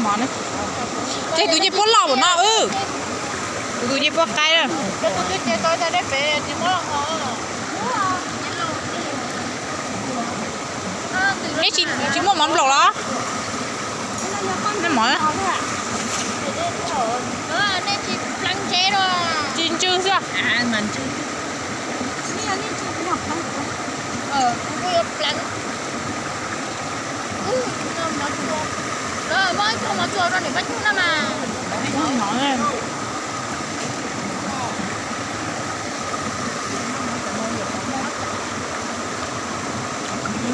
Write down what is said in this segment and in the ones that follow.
Ces tus ncej puab loj npaum no, tus ncej puab qaib. Neb tsis muaj mov nplaum los? Mov tsis ntsw xwb.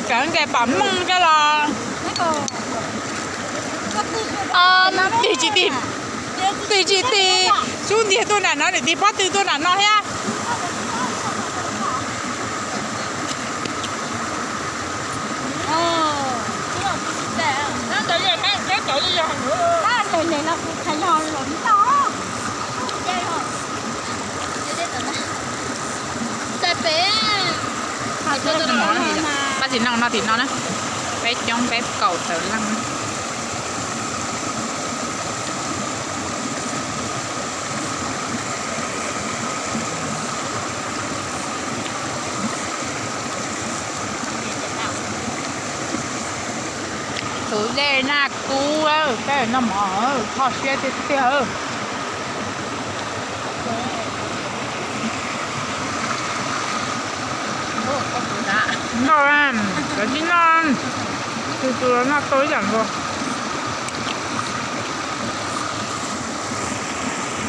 Cov nqes pom mooj coj los. Tig tsis tig, tig tsis tig, sub ntiag tuaj nram no, niam tig pob tw tuaj nram no thiab. Pab tim no no tim no na, peb coob peb kaum tawm leej. Tus dej Naj Kub, peb noj mov, kho siab tiag tiag. Noj, cov tsis noj, tus tus los noj tau ib yam nkaus.